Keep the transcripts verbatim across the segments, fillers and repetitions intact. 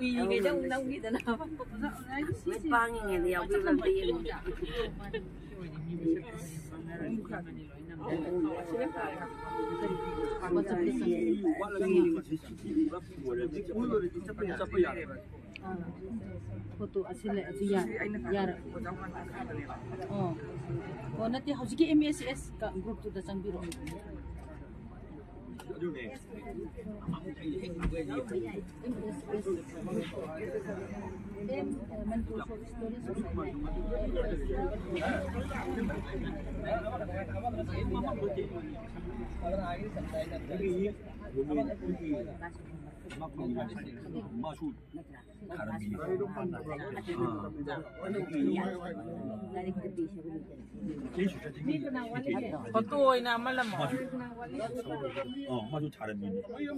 ꯎꯏꯔꯤꯉꯩꯗ ꯑꯃꯨꯛ ꯅꯝꯈꯤꯗꯅ꯫ ꯃꯤꯠ ꯄꯥꯡꯉꯤꯉꯩꯗ ꯌꯥꯎꯕꯤꯕ ꯑꯝꯇ ꯌꯦꯡꯉꯣ꯫ ꯐꯣꯇꯣ ꯑꯁꯤ ꯂꯩ, ꯑꯁꯤ ꯌꯥꯔꯦ, ꯌꯥꯔꯦ꯫ ꯑꯣ, ꯑꯣ, ꯅꯠꯇꯦ, ꯍꯧꯖꯤꯛꯀꯤ ꯑꯦꯝ ꯑꯦꯁ ꯑꯦꯁ ꯒ꯭ꯔꯨꯞꯇꯨꯗ ꯆꯪꯕꯤꯔꯛꯑꯣ꯫ ꯑꯗꯨꯅꯦ꯫ ꯃꯥꯁꯨ ꯐꯣꯇꯣ ꯑꯣꯏꯅ ꯑꯃ ꯅꯝꯃꯣ꯫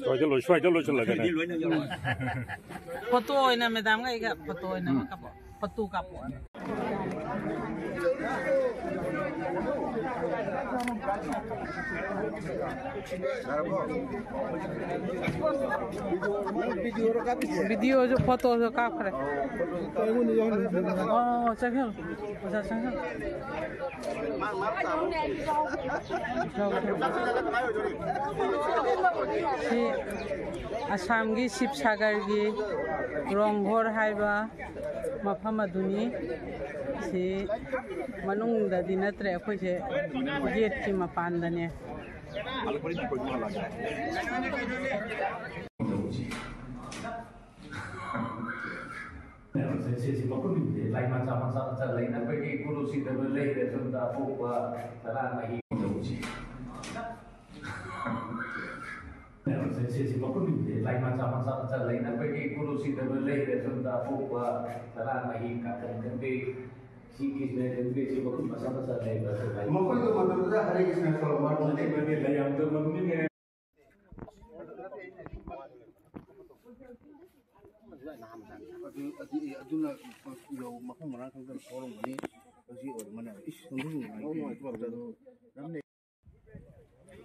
ꯁ꯭ꯋꯥꯏꯗ ꯂꯣꯏ-, ꯁ꯭ꯋꯥꯏꯗ ꯂꯣꯏꯁꯤꯜꯂꯒꯅꯦ꯫ ꯐꯣꯇꯣ ꯑꯣꯏꯅ ꯃꯦꯗꯥꯝꯒ ꯑꯩꯒ ꯐꯣꯇꯣ ꯑꯣꯏꯅ ꯑꯃ ꯀꯥꯞꯄꯣ꯫ ꯐꯣꯇꯣ ꯀꯥꯞꯄꯣ꯫ ꯚꯤꯗꯤꯑꯣꯁꯨ ꯐꯣꯇꯣꯁꯨ ꯀꯥꯞꯈ꯭ꯔꯦ꯫ ꯑꯣ, ꯆꯪꯁꯤꯜꯂꯨ꯫ ꯑꯣꯖꯥ, ꯆꯪꯁꯤꯜꯂꯨ꯫ ꯁꯤ ꯑꯁꯥꯝꯒꯤ ꯁꯤꯕꯁꯥꯒꯔꯒꯤ ꯔꯣꯡꯘꯔ ꯍꯥꯏꯕ ꯃꯐꯝ ꯑꯗꯨꯅꯤ꯫ ꯁꯤ ꯃꯅꯨꯡꯗꯗꯤ ꯅꯠꯇ꯭ꯔꯦ, ꯑꯩꯈꯣꯏꯁꯦ ꯒꯦꯠꯀꯤ ꯃꯄꯥꯟꯗꯅꯦ꯫ ꯁꯤꯁꯤ ꯃꯈꯨꯟꯁꯦ ꯂꯥꯏ ꯃꯆꯥ ꯃꯆꯥ ꯃꯆꯥ ꯂꯩꯅꯕꯒꯤ ꯒꯨꯔꯨ ꯁꯤꯗꯕ ꯂꯩꯔꯦ, ꯁꯣꯝꯗ ꯑꯄꯣꯛꯄ ꯁꯅꯥꯃꯍꯤ ꯇꯧꯁꯤ꯫ ꯁꯤꯁꯤ ꯃꯈꯨꯟꯁꯦ ꯂꯥꯏ ꯃꯆꯥ ꯃꯆꯥ ꯃꯆꯥ ꯂꯩꯅꯕꯒꯤ ꯒꯨꯔꯨ ꯁꯤꯗꯕ ꯂꯩꯔꯦ, ꯁꯣꯝꯗ ꯑꯄꯣꯛꯄ ꯁꯅꯥꯃꯍꯤ ꯀꯥꯀꯟ ꯈꯪꯗꯦ, ꯁꯤ ꯀ꯭ꯔꯤꯁꯅ ꯈꯪꯗꯦ, ꯁꯤ ꯃꯈꯨꯟ ꯃꯆꯥ ꯃꯆꯥ ꯂꯩꯕ꯫ ꯃꯈꯣꯏꯗꯣ ꯃꯇꯝꯗꯨꯗ ꯍꯔꯦ ꯀ꯭ꯔꯤꯁꯅ ꯁꯣꯂꯣꯃꯣꯟ ꯂꯩꯕꯅꯤ, ꯂꯩꯔꯝꯗꯕ ꯃꯤꯅꯦ꯫ ꯑꯗꯨ, ꯑꯗꯨ, ꯑꯗꯨꯅ ꯃꯐꯝ ꯃꯔꯥꯡ ꯈꯪꯗꯅ ꯊꯣꯛꯂꯝꯒꯅꯤ꯫ ꯍꯧꯖꯤꯛ ꯑꯣꯏꯔꯝꯃꯅꯦ꯫ ꯏꯁ, ꯁꯣꯝꯗꯁꯨ ꯅꯨꯡꯉꯥꯏꯇꯦ꯫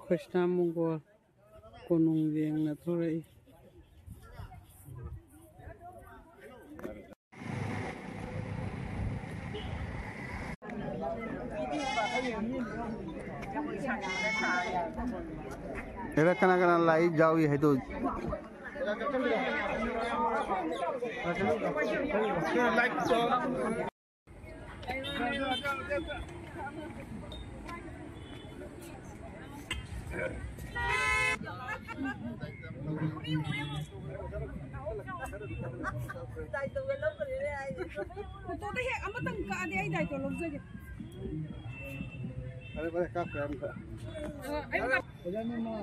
ꯀ꯭ꯔꯤꯁꯅ ꯃꯣꯡꯒꯣꯜ꯫ ꯀꯣꯅꯨꯡ ꯌꯦꯡꯅ ꯊꯣꯔꯛꯏ꯫ ꯑꯦꯔꯥ, ꯀꯅꯥ ꯀꯅꯥ ꯂꯥꯛꯏ ꯌꯥꯎꯏ ꯍꯥꯏꯗꯣ? ꯐꯣꯇꯣꯗ ꯍꯦꯛ ꯑꯃꯇꯪ ꯀꯛꯑꯗꯤ ꯑꯩ ꯗꯥꯏꯇꯣ ꯂꯧꯖꯒꯦ꯫ ꯐꯔꯦ, ꯐꯔꯦ, ꯀꯛꯈ꯭ꯔꯦ ꯑꯃꯨꯛꯀ꯫ ꯑ, ꯑꯩ ꯑꯣꯖꯥ ꯅꯤꯃ꯫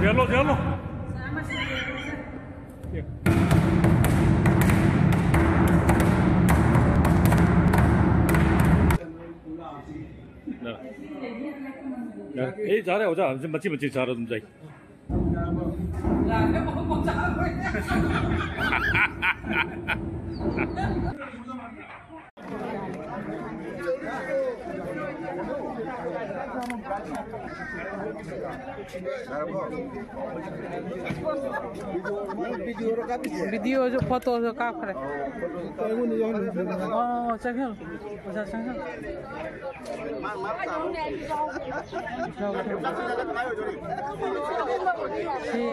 Dialog, dialog. 야. 야, 에이, 잘해, 오자. 지금 맞지, 맞지, 잘하던데. ꯅꯪ ꯚꯤꯗꯤꯑꯣꯔꯣ ꯀꯥꯞꯄꯤꯁꯦ? ꯚꯤꯗꯤꯑꯣꯁꯨ, ꯐꯣꯇꯣꯁꯨ ꯀꯥꯞꯈ꯭ꯔꯦ꯫ ꯑꯩꯉꯣꯟꯗ ꯌꯥꯎꯍꯟꯅꯤꯡꯗꯦ꯫ ꯑꯣ, ꯆꯪꯁꯤꯜꯂꯨ꯫ ꯑꯣꯖꯥ, ꯆꯪꯁꯤꯜꯂꯨ꯫ ꯁꯤ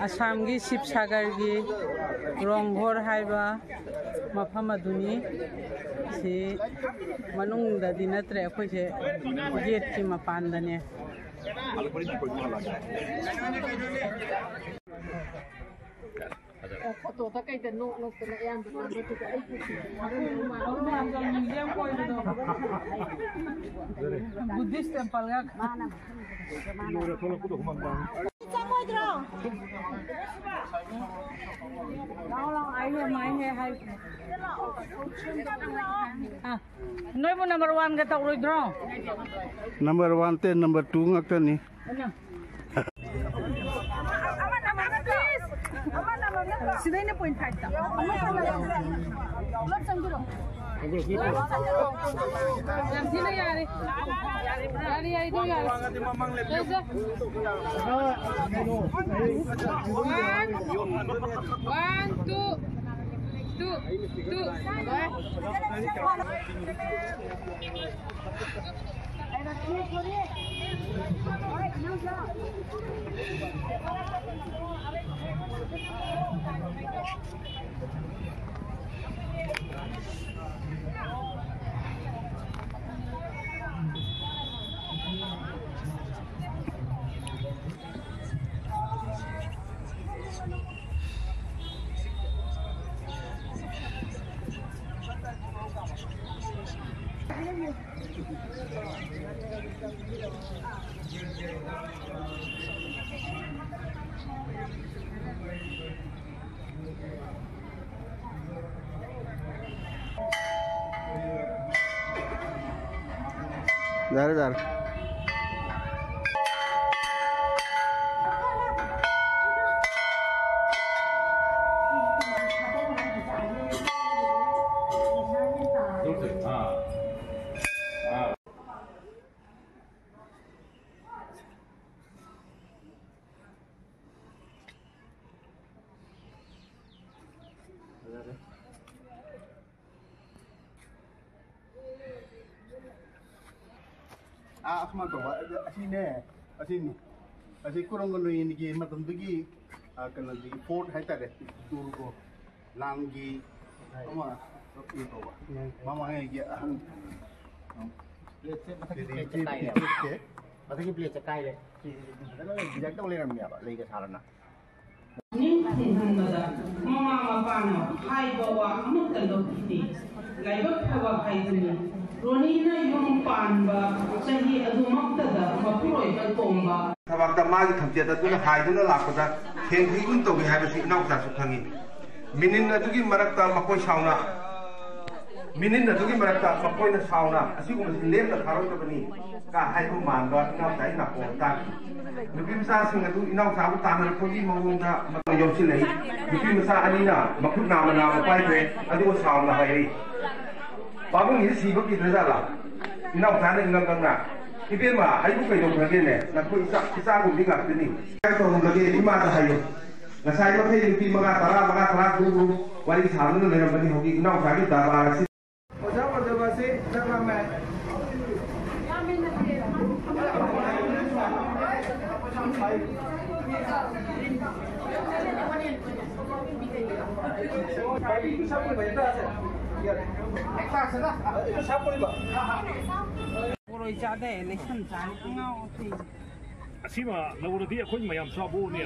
ꯑꯁꯥꯝꯒꯤ ꯁꯤꯕꯁꯥꯒꯔꯒꯤ ꯔꯣꯡꯍꯣꯔ ꯍꯥꯏꯕ ꯃꯐꯝ ꯑꯗꯨꯅꯤ꯫ ꯁꯤ ꯃꯅꯨꯡꯗꯗꯤ ꯅꯠꯇ꯭ꯔꯦ, ꯑꯩꯈꯣꯏꯁꯦ ꯒꯦꯠꯀꯤ ꯃꯄꯥꯟꯗꯅꯦ꯫ ꯐꯣꯇꯣꯗ ꯀꯩꯗ ꯅꯣꯛ ꯅꯣꯛꯇꯅ ꯑꯌꯥꯝꯕ ꯇꯧꯕꯗꯨꯗ ꯑꯩ Buddhist temple ꯒ꯫ ꯆꯪꯉꯣꯏꯗ꯭ꯔꯣ? ꯂꯥꯎ, ꯂꯥꯎ, ꯑꯩ ꯍꯦ, ꯃꯥꯏ ꯍꯦ ꯍꯥꯏ꯫ ꯑꯥ, ꯅꯣꯏꯕꯨ number one ꯒ ꯇꯧꯔꯣꯏꯗ꯭ꯔꯣ? Number one ꯇꯦ number two ꯉꯥꯛꯇꯅꯤ꯫ ꯁꯤꯗꯩꯅ point five ꯇ꯫ ꯄꯨꯂꯞ ꯆꯪꯕꯤꯔꯣ꯫ ꯌꯥꯝ ꯊꯤꯅ ꯌꯥꯔꯦ꯫ ꯌꯥꯔꯦ, ꯌꯥꯔꯦ, ꯑꯗꯨꯝ ꯌꯥꯔꯦ꯫ ꯂꯩꯖ꯫ One, one, two, two, two. ꯌꯥꯔꯦ, ꯌꯥꯔꯦ꯫ ꯑꯁꯨꯃꯥꯏꯅ ꯇꯧꯕ꯫ ꯑꯗ ꯑꯁꯤꯅꯦ, ꯑꯁꯤꯅꯤ꯫ ꯑꯁꯤ ꯀꯣꯔꯣꯡꯒ ꯅꯣꯏꯅꯤꯒꯤ ꯃꯇꯝꯗꯨꯒꯤ, ꯑ, ꯀꯩꯅꯣꯗꯨꯒꯤ ꯐꯣꯔꯠ ꯍꯥꯏꯇꯥꯔꯦ꯫ ꯇꯨꯔꯨꯀꯣ ꯂꯥꯟꯒꯤ ꯑꯃ ꯀꯩꯅꯣ ꯇꯧꯕ꯫ ꯃꯃꯥꯡꯉꯩꯒꯤ ꯑꯍꯟ ꯄ꯭ꯂꯦꯠꯁꯦ ꯃꯊꯛꯀꯤ ꯄ꯭ꯂꯦꯠꯁꯦ ꯀꯥꯏꯔꯦ꯫ ꯃꯊꯛꯀꯤ ꯄ꯭ꯂꯦꯠꯁꯦ ꯀꯥꯏꯔꯦ꯫ ꯐꯖꯅ ꯂꯩ, ꯗꯤꯖꯥꯏꯟ ꯇꯧ ꯂꯩꯔꯝꯃꯦꯕ ꯂꯩꯒ ꯁꯥꯗꯅ꯫ ꯄꯨꯛꯅꯤꯡ ꯊꯤꯡꯍꯟꯕꯗ ꯃꯃꯥ ꯃꯄꯥꯅ ꯍꯥꯏꯕ ꯋꯥ ꯑꯃꯠꯇ ꯂꯧꯈꯤꯗꯦ꯫ ꯂꯥꯏꯕꯛ ꯐꯕ ꯍꯥꯏꯗꯨꯅꯤ꯫ ꯔꯣꯅꯤꯅ ꯌꯨꯝ ꯄꯥꯟꯕ ꯆꯍꯤ ꯑꯗꯨꯃꯛꯇꯗ ꯃꯄꯨꯔꯣꯏꯕ ꯇꯣꯝꯕ ꯊꯕꯥꯛꯇ ꯃꯥꯒꯤ ꯊꯝꯆꯦꯠ ꯑꯗꯨꯅ ꯍꯥꯏꯗꯨꯅ ꯂꯥꯛꯄꯗ ꯊꯦꯡꯊꯤꯒꯨꯝ ꯇꯧꯏ ꯍꯥꯏꯕꯁꯤ ꯏꯅꯥꯎꯆꯥꯁꯨ ꯈꯪꯏ꯫ ꯃꯤꯅꯤꯟ ꯑꯗꯨꯒꯤ ꯃꯔꯛꯇ ꯃꯈꯣꯏ ꯁꯥꯎꯅ, ꯃꯤꯅꯤꯟ ꯑꯗꯨꯒꯤ ꯃꯔꯛꯇ ꯃꯈꯣꯏꯅ ꯁꯥꯎꯅ ꯑꯁꯤꯒꯨꯝꯕꯁꯤ ꯂꯦꯝꯅ ꯊꯥꯔꯣꯏꯗꯕꯅꯤ ꯀ ꯍꯥꯏꯕ ꯃꯥꯟꯕ ꯏꯅꯥꯎꯆꯥꯒꯤ ꯅꯥꯀꯣꯡꯗ ꯇꯥꯈꯤ꯫ ꯅꯨꯄꯤ ꯃꯆꯥꯁꯤꯡ ꯑꯗꯨ ꯏꯅꯥꯎꯆꯥꯕꯨ ꯇꯥꯟꯅꯔꯛꯄꯒꯤ ꯃꯑꯣꯡꯗ ꯃꯇꯧ ꯌꯣꯝꯁꯤꯜꯂꯛꯏ꯫ ꯅꯨꯄꯤ ꯃꯆꯥ ꯑꯅꯤꯅ ꯃꯈꯨꯠ ꯅꯥꯝꯃ ꯅꯥꯝꯃ ꯄꯥꯏꯈ꯭ꯔꯦ, ꯑꯗꯨꯒ ꯁꯥꯎꯅ ꯍꯥꯏꯔꯛꯏ, "ꯄꯥꯕꯨꯡꯁꯤ ꯁꯤꯕ ꯀꯤꯗ꯭ꯔꯖꯥꯠꯂꯥ?" ꯏꯅꯥꯎꯆꯥꯅ ꯏꯉꯝ ꯉꯝꯅ, "ꯏꯕꯦꯝꯃ, ꯑꯩꯕꯨ ꯀꯩꯗꯧꯈ꯭ꯔꯒꯦꯅꯦ? ꯅꯈꯣꯏ ꯏꯆꯥ, ꯏꯆꯥꯒꯨꯝꯕꯤ ꯉꯥꯛꯇꯅꯤ꯫ ꯀꯃꯥꯏꯅ ꯇꯧꯔꯝꯂꯒꯦ? ꯏꯃꯥꯗ ꯍꯥꯏꯌꯨ꯫ ꯉꯁꯥꯏ ꯃꯈꯩ ꯅꯨꯄꯤ ꯃꯉꯥ, ꯇꯔꯥ, ꯃꯉꯥ, ꯇꯔꯥ ꯒ꯭ꯔꯨꯞ ꯒ꯭ꯔꯨꯞ ꯋꯥꯔꯤ ꯁꯥꯗꯨꯅ ꯂꯩꯔꯝꯕꯅꯤ, ꯍꯧꯖꯤꯛ ꯏꯅꯥꯎꯆꯥꯒꯤ ꯗꯔꯕꯥꯔ ꯑꯁꯤ"꯫ ꯑꯣꯖꯥ ꯑꯣꯏꯖꯕ ꯑꯁꯤ ꯆꯥꯛ ꯂꯥꯝꯃꯦ꯫ ꯄꯣꯔꯣꯏ ꯆꯥꯗꯦ, ꯂꯩꯁꯟ ꯆꯥꯏ, ꯑꯉꯥꯎ ꯑꯐꯩ꯫ ꯑꯁꯤꯃ ꯂꯧꯔꯗꯤ ꯑꯩꯈꯣꯏ ꯃꯌꯥꯝ ꯆꯥꯕꯣꯅꯦ꯫